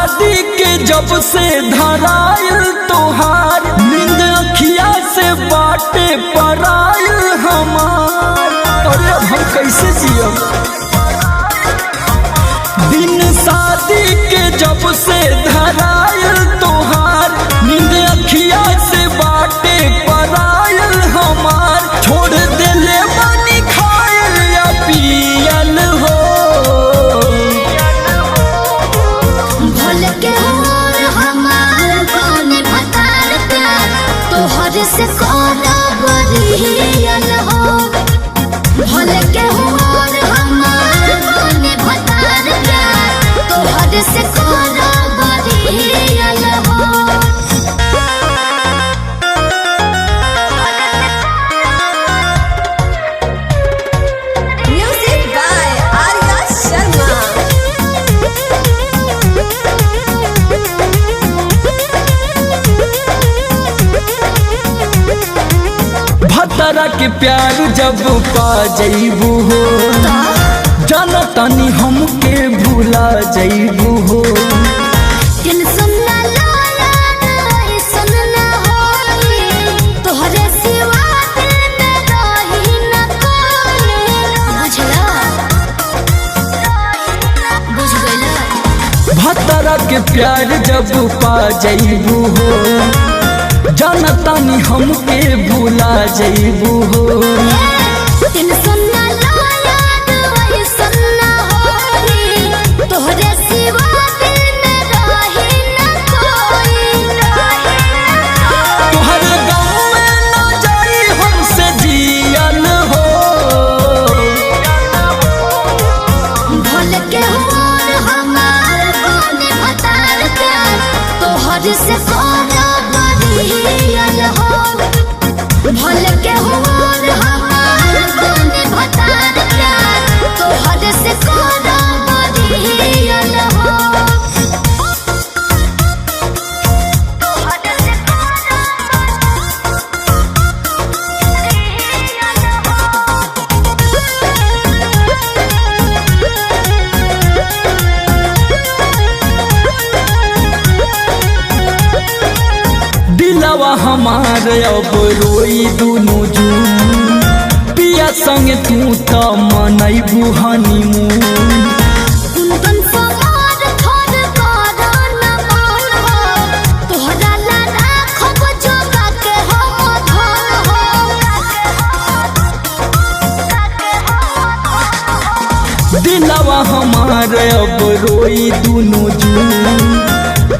शादी के जब से धराइल तोहार, नींद अखिया से बाटे पराइल हमार। अरे अब हम कैसे जियब। दिन शादी के जब से धराइल तोहार, नींद अखिया से बाटे पराइल हमार। छोड़ देले बानी खाइल या पियल हो। भोल के होर हमार बने भतार प्यार तोहर से करबरियल हो। भोल के होर हमार बने भतार प्यार तोहर से करबरियल हो। Music by Arya Sharma. भतरा के प्यार जब पा जईबू हो, जाना तानी हमके भूला जईबू हो। टेंशन ना लाया ऐसन ना होई, तोहरे सिवा दिल में रही न कोई। बुझला बुझ गइला। भतरा के प्यार जब पा जईबू हो, जाना तानी हमके भूला जईबू हो। टेंशन ना लाया ऐसन ना होई, तोहरे सिवा दिल में रही न कोई। तोहर गाँव में ना जाई हमसे जियल हो। भोल के होर हमार बने भतार प्यार तोहर से करबरियल हो। भोल के होर हमार बने भतार प्यार तोहर से करबरियल हो। तोहर से करबरियल दिलवा हमार अब रोई दुनु जून, पिया संग तू त मनैबू हनीमून। कुंदन सवार थोर बारा न मान हो, तोहरा ला राखब जोगा के हम धन हो। दिलवा हमार अब रोई दुनु जून,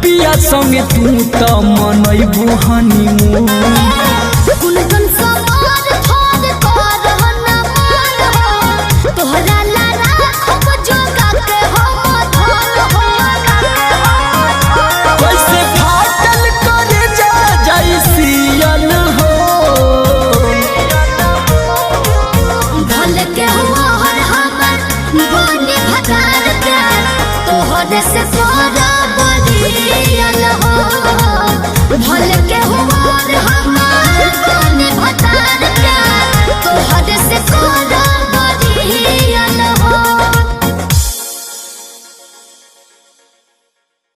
पिया संग तू त मनैबू हनीमून। कुंदन सवार थोर बारा न मान हो, तोहरा ला राखब जोगा के हम धन हो। कैसे फाटल कर जा जाई सियल हो। भोल के होर हमर बने भतार प्यार तोहर से करबरियल हो। भोल